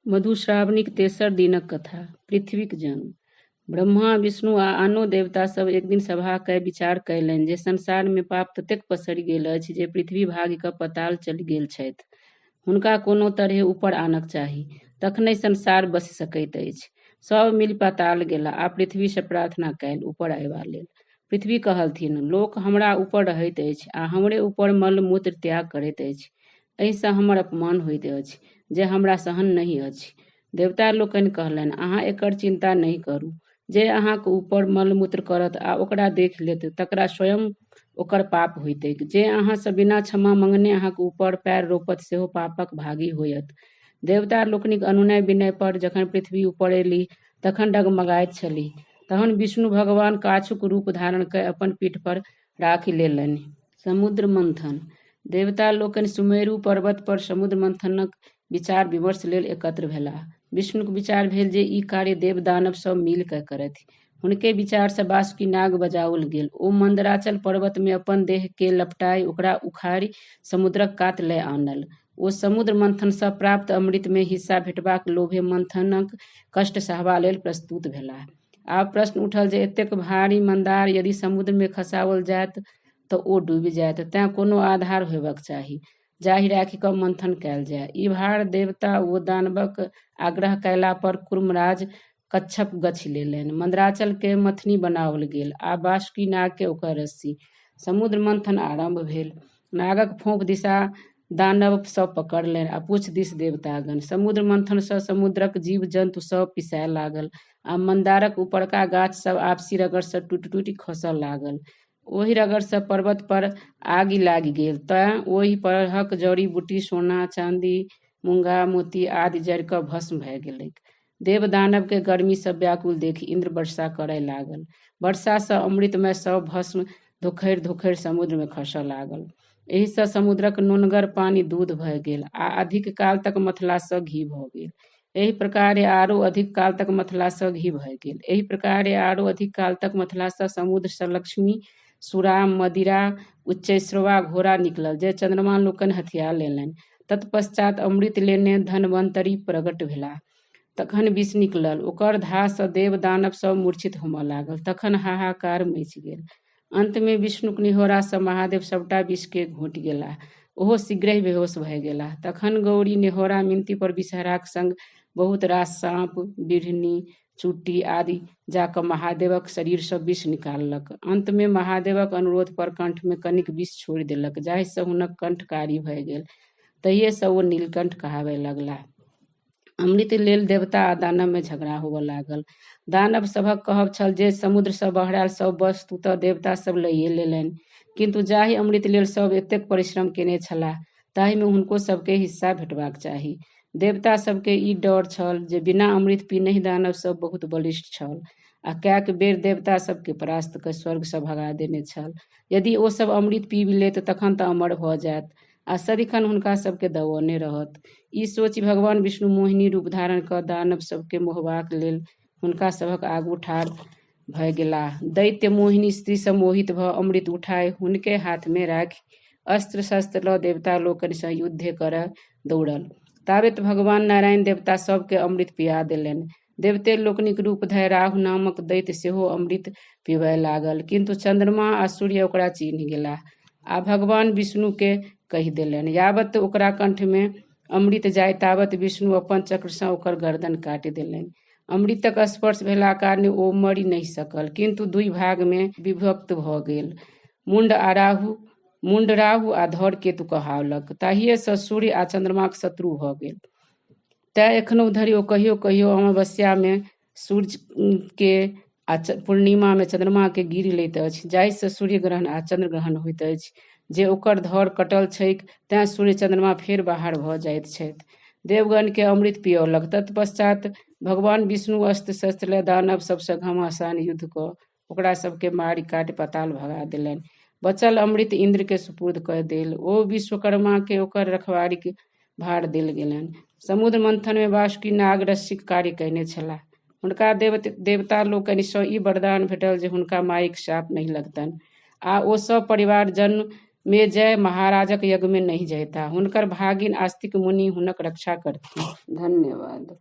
मधुश्रावणीक तेसर दिनक कथा। पृथ्वीक जन्म। ब्रह्मा, विष्णु आ आनो देवता सब एक दिन सभा कय विचार कयलनि जे संसार मे पाप ततेक पसरि गेल अछि जे पृथ्वी भागि कऽ पताल चलि गेल छथि। हुनका कोनो तरहें ऊपर आनक चाही, तखनहि संसार बसि सकैत अछि। सब मिलि पाताल गेलाह आ पृथ्वी सँ प्रार्थना कयल ऊपर अयबा लेल। पृथ्वी कहलथिन, लोक हमरा ऊपर रहैत अछि आ हमरे ऊपर मल-मूत्र त्याग करैत अछि। एहि सँ हमर अपमान होइत अछि जे हमरा सहन नहि अछि। देवता लोकनि कहलनि, अहाँ एकर चिन्ता नहि करू। जे अहाँक ऊपर मल-मूत्र करत आ ओकरा देखि लेत तकरा स्वयं ओकर पाप होयतैक। जे अहाँ सँ बिना क्षमा मँगने अहाँक ऊपर पैर रोपत सेहो पापक भागी होयत। देवता लोकनिक अनुनय-विनय पर जखन पृथ्वी ऊपर एलीह तखन डगमगाइत छलीह। तखन विष्णु भगवान काछुक रूप धारण कय अपन पीठ पर राखि लेलनि। समुद्र मंथन। देवता लोकनि सुमेरु पर्वत पर समुद्र मंथनक विचार-विमर्श लेल एकत्र भेलाह। विष्णुक विचार भेल जे ई कार्य देव-दानव सब मिलि कय करथि। हुनके विचार सँ वासुकी नाग बजाओल गेल। ओ मंदराचल पर्वत मे अपन देह केँ लपटाय ओकरा उखाड़ि समुद्रक कात लय आनल। ओ समुद्र मंथन सँ प्राप्त अमृत मे हिस्सा भेटबाक लोभे मंथनक कष्ट सहबा लेल प्रस्तुत भेलाह। आब प्रश्न उठल जे एतेक भारी मंदार यदि समुद्र मे खसाओल जायत तऽ ओ डूबि जायत, तेँ कोनो आधार होयबाक चाही जाहि राखि कऽ मंथन कयल जाय। ई भार देवता ओ दानवक आग्रह कयला पर कूर्मराज कच्छप गछि लेलनि। मंदराचल केँ मथनी बनाओल गेल आ वासुकी नाग केँ ओकर रस्सी। समुद्र मंथन आरम्भ भेल। नागक फोंफ दिशा दानव सब पकड़लनि आ पूँछ दिस देवतागण। समुद्र मंथन सँ समुद्रक जीव-जन्तु सब पिसाय लागल आ मंदारक उपरका गाछ सब आपसी रगड़ सँ टूटि-टूटि खसय लागल। ओहि रगड़ सँ पर्वत पर आगि लागि गेल तैं ओहि परहक जड़ी-बूटी, सोना, चाँदी, मूंगा, मोती आदि जरि कऽ भस्म भऽ गेलैक। देव-दानव केँ गर्मी सँ व्याकुल देखि इन्द्र वर्षा करय लागल। वर्षा सँ अमृतमय सब भस्म धोखरि-धोखरि समुद्र मे खसय लागल। एहि सँ समुद्रक नोनगर पानि दूध भऽ गेल आ अधिक काल तक मथला सँ घी भऽ गेल। एहि प्रकारेँ आरो अधिक काल तक मथला सँ घी भऽ गेल। एहि प्रकारेँ आरो अधिक काल तक मथला सँ समुद्र सँ लक्ष्मी, सुरा, मदिरा, उच्चैःश्रवा घोड़ा निकलल जे चन्द्रमा लोकनि हथिया लेलनि। तत्पश्चात अमृत लेने धन्वन्तरि प्रगट भेलाह। तखन विष निकलल। ओकर धाह सँ देव-दानव सब मूर्छित होमय लागल। तखन हाहाकार मचि गेल। अन्त मे विष्णुक निहोरा सँ महादेव सबटा विष केँ घोंटि गेलाह। ओहो शीघ्रहि बेहोश भऽ गेलाह। तखन गौरी नेहोरा-मिनती पर विषहराक संग बहुत रास साँप, बिढ़नी, चुट्टी आदि जा कऽ महादेवक शरीर सँ विष निकाललक। अन्त मे महादेवक अनुरोध पर कंठ मे कनिक विष छोड़ि देलक जाहि सँ हुनक कंठ कारी भऽ गेल। तहिये सँ ओ नीलकंठ कहाबय लगलाह। अमृत लेल देवता आ दानव मे झगड़ा होबय लागल। दानव सभक कहब छल जे समुद्र सँ बहरायल सब वस्तु तऽ देवता सब लइये लेलनि, किन्तु जाहि अमृत लेल सब एतेक परिश्रम केने छलाह ताहि मे हुनको सब केँ हिस्सा भेटबाक चाही। देवता सब केँ ई डर छल जे बिना अमृत पीनहि दानव सब बहुत बलिष्ठ छल आ कैक बेर देवता सब केँ परास्त कय स्वर्ग सँ भगा देने छल। यदि ओ सब अमृत पीबि लेत तखन तऽ अमर भऽ जायत आ सदिखन हुनका सब केँ दबौने रहत। ई सोचि भगवान विष्णु मोहिनी रूप धारण कऽ दानव सब केँ मोहबाक लेल हुनका सभक आगू ठाढ़ भऽ गेलाह। दैत्य मोहिनी स्त्री सँ मोहित भऽ अमृत उठाय हुनके हाथ मे राखि अस्त्र-शस्त्र लऽ देवता लोकनि सँ युद्ध करय दौड़ल। ताबत भगवान नारायण देवता सब केँ अमृत पिया देलनि। देवते लोकनिक रूप धय राहु नामक दैत्य सेहो अमृत पीबय लागल, किन्तु चन्द्रमा आ सूर्य ओकरा चिन्हि गेलाह आ भगवान विष्णु केँ कहि देलनि। यावत् ओकरा कंठ मे अमृत जाय तावत् विष्णु अपन चक्र सँ ओकर गर्दन काटि देलनि। अमृतक स्पर्श भेला कारणे ओ मरि नहि सकल, किन्तु दुइ भाग मे विभक्त भऽ गेल। मुण्ड राहु आ धड़ केतु कहाओलक। ताहिये सँ सूर्य आ चन्द्रमाक शत्रु भऽ गेल। तेँ एखनहु धरि ओ कहियो-कहियो अमावस्या मे सूर्य केँ आ पूर्णिमा मे चन्द्रमा केँ गीड़ि लैत अछि, जाहि सँ सूर्य ग्रहण आ चन्द्र ग्रहण होइत अछि। जे ओकर धड़ कटल छैक तेँ सूर्य चन्द्रमा फेर बाहर भऽ जाइत छथि। देवगण केँ अमृत पियौलक। तत्पश्चात भगवान विष्णु अस्त्र-शस्त्र लय दानव सब सँ घमासान युद्ध कऽ ओकरा सब केँ मारि-काटि पाताल भगा देलनि। बचल अमृत इन्द्र केँ सुपुर्द कय देल। ओ विश्वकर्मा केँ ओकर रखवारीक भार देल गेलनि। समुद्र मंथन मे वासुकी नाग रस्सीक कार्य कयने छलाह। हुनका देवता लोकनि सँ ई वरदान भेटल जे हुनका माइक शाप नहि लगतनि आ ओ सब परिवार जन्म मे जय महाराजक यज्ञ मे नहि जयताह। हुनकर भागिन आस्तिक मुनि हुनक रक्षा करथिन। धन्यवाद।